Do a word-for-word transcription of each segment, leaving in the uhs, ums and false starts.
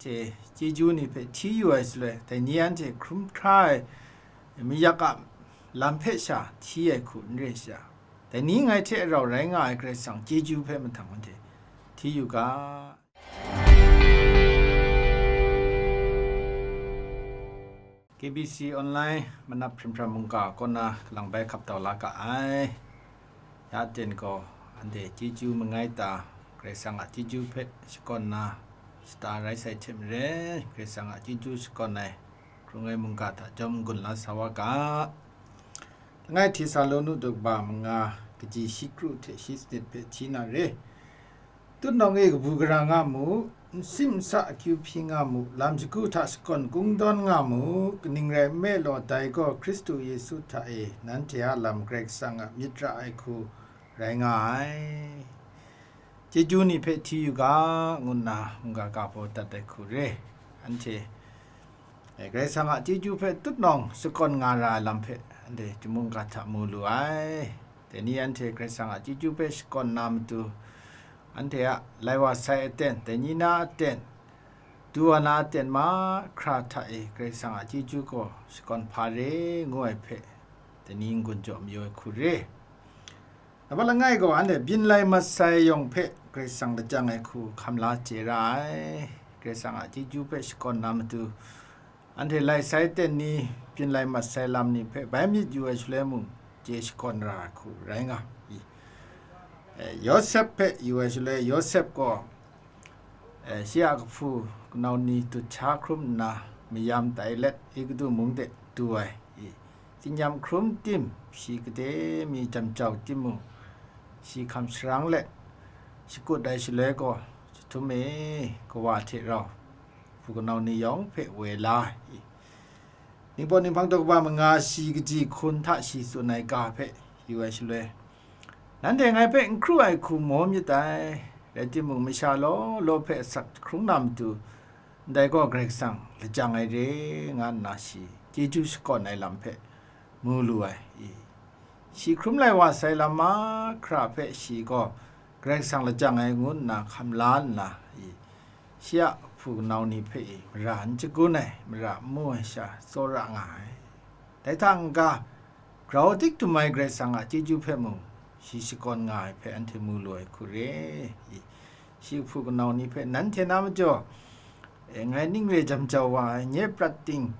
Hte chyeju ni hpe hti yu ai shaloi, dai ni anhte hkrum hkra ai mayak a lam hpe sha hti ai hku n re sha, dai ni ngai hte rau rai nga ai Karai Kasang chyeju hpe mahtang anhte hti yu ga. K B C Online manap hprim hpram mungga kaw na kalang bai hkap tau la ga ai. Ya ten gaw, anhte chyeju mangai ta, Karai Kasang a chyeju hpe shakawn na, shata rai sai hte maren, Karai Kasang a chyeju shakawn ai, hkrung ai mungga hta jawm n-gun la sa wa ga. Langai Htesalonu daw kaba manga, kaji shi kru hte shi sanit hpe hti na re. Tutnawng e kabu gara nga mu, nsim nsa akyu hpyi nga mu, lam shagu hta shakawn kungdawn nga mu, kaning rai nme law, dai gaw Hkristu Yesu hta e nanhte a lam Karai Kasang a myit ra ai hku rai nga ai. Chyeju ni hpe hti yu ga, ngu nna mungga ga baw dat ai hku re. Anhte, eh, Karai Kasang a chyeju hpe tutnawng shakawn nga ra ai lam hpe, anhte chyum mungga hta mu lu ai. Dai ni anhte Karai Kasang a chyeju hpe shakawn na matu, anhte a lai wa sai aten, dai ni na aten, du wa na aten mahkra hta e Karai Kasang a chyeju gaw shakawn hpa re, ngu ai hpe, dai ni n-gun jaw mayu ai hku re. Nambat langai gaw, anhte byin lai mat sai yawng hpe Karai Kasang lajang ai hku hkam la chye ra ai. Karai Kasang a chyeju hpe shakawn na matu, anhte lai sai ten ni, byin lai mat sai lam ni hpe bai myit yu ai shaloi mung, chye shakawn ra ai hku rai nga i. Eh, Yawsep hpe yu ai shaloi, Yawsep gaw, eh, shi a kahpu kanau ni dut sha hkrum nna, mayam tai let, Egutu mung de du ai i. Tsinyam hkrum tim, shi gade mi jam jau timung, shi hkam sharang let, shakut ai shaloi gaw, jahtum e, kawa hte rau, hpu kanau ni yawng hpe woi la i. Ningpawt ninghpang daw kaba manga shi kaji hkun hta shi tsun ai ga hpe yu ai shaloi, nanhte ngai hpe n hkru ai hku maw myit dai, rai timung, masha law law hpe asak hkrung na matu, ndai gaw Karai Kasang lajang ai re, nga nna shi chyeju shakawn ai lam hpe mu lu ai i. Shi hkrum lai wa sai lam mahkra hpe shi gaw Karai Kasang lajang ai ngu nna hkam la nna i, shi a hpu kanau ni hpe i, mara n shagun ai, mara n mu ai sha tsawra nga ai. Dai hta n-ga, grau dik dum ai Karai Kasang a chyeju hpe mung, shi shakawn nga ai hpe anhte mu lu ai hku re i. Shi hpu kanau ni hpe nanhte na majaw, e, ngai ning re jam jau wa ai, nye prat ting,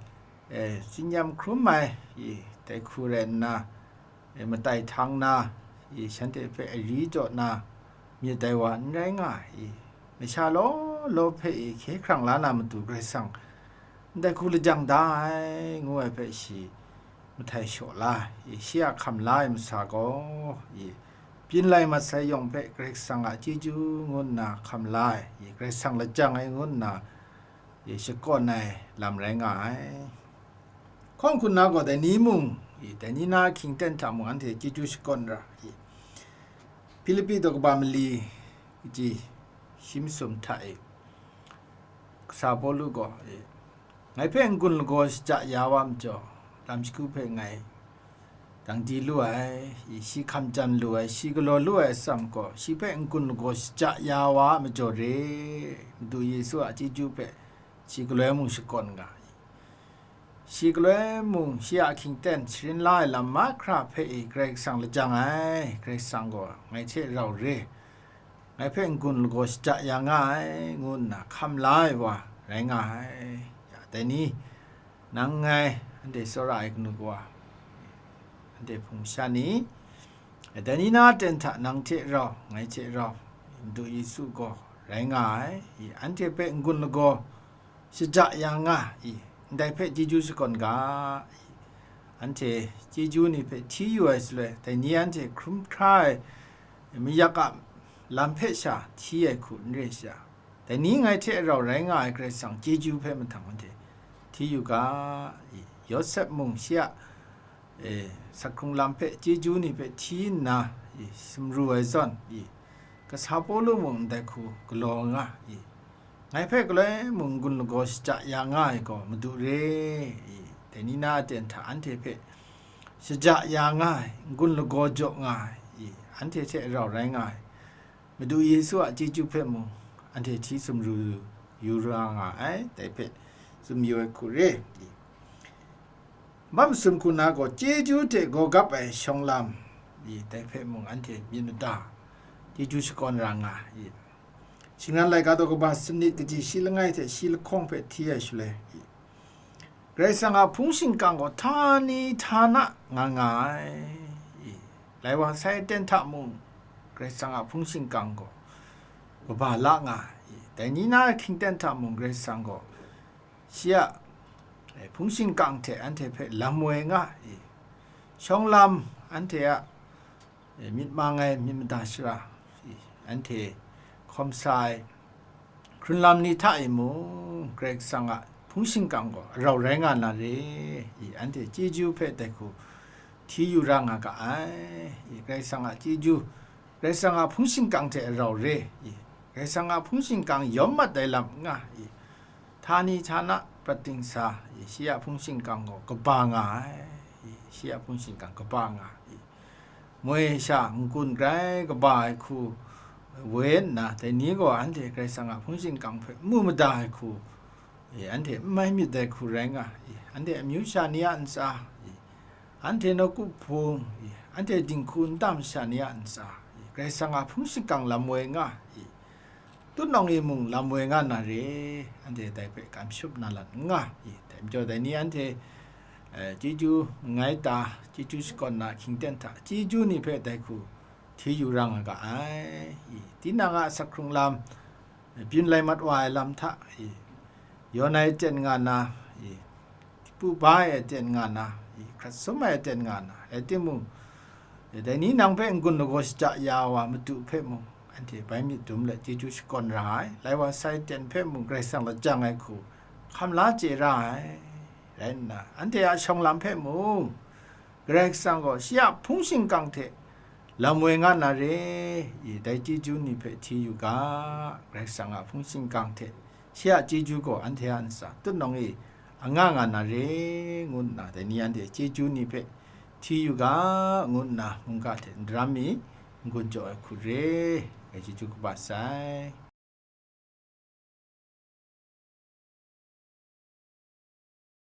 e, tsinyam hkrum ai, i, dai hku rai nna, e, matai htang na, i, shanhte hpe ari jaw na myit dai wa n rai nga ai, i, masha law law hpe, i, hkye hkrang la na matu Karai Kasang ndai hku lajang da ai, ngu ai hpe shi mahtai shaw la, i, shi a hkam la ai masa gaw, i, byin lai mat sai yawng hpe Karai Kasang a chyeju ngu nna hkam la ai, i, Karai Kasang lajang ai ngu nna, i, shakawn ai lam rai nga ai. Hkawng hkun na gaw dai ni mung, i, dai ni na ahkying ten hta mung anhte chyeju shakawn ra, i, Hpilipi daw kaba mali, kaji shi masum hta e, kasa Pawlu gaw, e, ngai hpe n-gun lagaw shaja ya wa majaw, lam shagu hpe ngai dang di lu ai, i, shi hkam jan lu ai, shi galaw lu ai atsam gaw, shi hpe n-gun lagaw shaja ya wa a majaw re, Madu Yesu a chyeju hpe shi galoi mung shakawn nga ai. Shi galoi mung shi a ahkying ten sharin la ai lam mahkra hpe e Karai Kasang lajang ai, Karai Kasang gaw ngai hte rau re, ngai hpe n-gun lagaw shaja ya nga ai, ngu nna hkam la ai wa rai nga ai. Ya, dai ni, nang ngai, anhte tsawra ai kanu kawa, anhte hpung masha ni, dai ni na aten hta nang hte rau, ngai hte rau, Madu Yesu gaw rai nga ai, i, anhte hpe n-gun lagaw shaja ya nga, i, ndai hpe chyeju shakawn ga, i, anhte chyeju ni hpe hti yu ai shaloi, dai ni anhte hkrum hkra ai mayak a lam hpe sha hti ai hku n re sha, dai ni ngai hte rau rai nga ai Karai Kasang chyeju hpe mahtang anhte hti yu ga, i, Yawsep mung shi a, e, sak hkrung lam hpe chyeju ni hpe hti nna, i, sumru ai zawn, i, kasa Pawlu mung ndai hku galaw nga, i, ngai hpe galoi mung n-gun lagaw shaja ya nga ai gaw Madu re, i, dai ni na aten hta anhte hpe shaja ya nga ai, n-gun lagaw jaw nga ai, i, anhte hte rau rai nga ai, Madu Yesu a chyeju hpe mung anhte hti sumru lu yu ra nga ai, dai hpe tsun mayu ai hku re. Lam masum hku na gaw chyeju hte gaw gap ai shawng lam, i, dai hpe mung anhte myit mada, chyeju shakawn ra nga, i. Shingran laika daw kaba sanit kaji shi langai hte shi lahkawng hpe hti ai shaloi, i, Karai Kasang a hpung shingkang gaw htani htana nga nga ai, i. Lai wa sai ten hta mung, Karai Kasang a hpung shingkang gaw kaba la nga, i. Dai ni na ahkying ten hta mung, Karai Kasang gaw shi a, e, hpung shingkang hte anhte hpe lam woi nga, i. Shawng lam anhte a, e, myit mang ai myit mada shara, i, anhte hkawm sa ai hkrun lam ni hta e mung, Karai Kasang a hpung shingkang gaw arau rai nga na re, i, anhte chyeju hpe dai hku hti yu ra nga ga ai, i, Karai Kasang a chyeju, Karai Kasang a hpung shingkang hte arau re, i, Karai Kasang a hpung shingkang yawm mat ai lam n nga, i, htani htana prat dingsa, i, shi a hpung shingkang gaw kaba nga ai, i, shi a hpung shingkang kaba nga, i, moi sha n-gun grai kaba ai hku woi nna, dai ni gaw anhte Karai Kasang a hpung shingkang hpe mu mada ai hku, e, anhte n mai myit dai hku rai nga, e, anhte amyu sha ni a ntsa, e, anhte nawku hpung, e, anhte dinghku nta masha ni a ntsa, e, Karai Kasang a hpung shingkang lam woi nga, e, tutnawng e mung lam woi nga na re, anhte dai hpe kamsham na lat n nga, e, dai majaw dai ni anhte, e, chyeju mangai ta, chyeju shakawn na ahkying ten hta, chyeju ni hpe dai hku hti yu ra nga ga ai, e, tinang a asak hkrung lam, byin lai mat wa ai lam hta, i, yawn ai aten nga na, i, hpu ba ai aten nga na, i, hkrat sum ai aten nga na, rai timung, i, dai ni nang hpe n-gun lagaw shaja ya wa matu hpe mung, anhte bai myit dum let chyeju shakawn ra ai, lai wa sai ten hpe mung Karai Kasang lajang ai hku hkam la chye ra ai, rai nna, anhte a shawng lam hpe mung, Karai Kasang gaw shi a hpung shingkang hte lam woi nga na re, i, dai chyeju ni hpe hti yu ga, Karai Kasang a hpung shingkang hte shi a chyeju gaw anhte a ntsa tutnawng e anga nga na re, ngu nna dai ni anhte chyeju ni hpe hti yu ga, ngu nna mungga hte ndaram mi n-gun jaw ai hku re, dai chyeju kaba sai.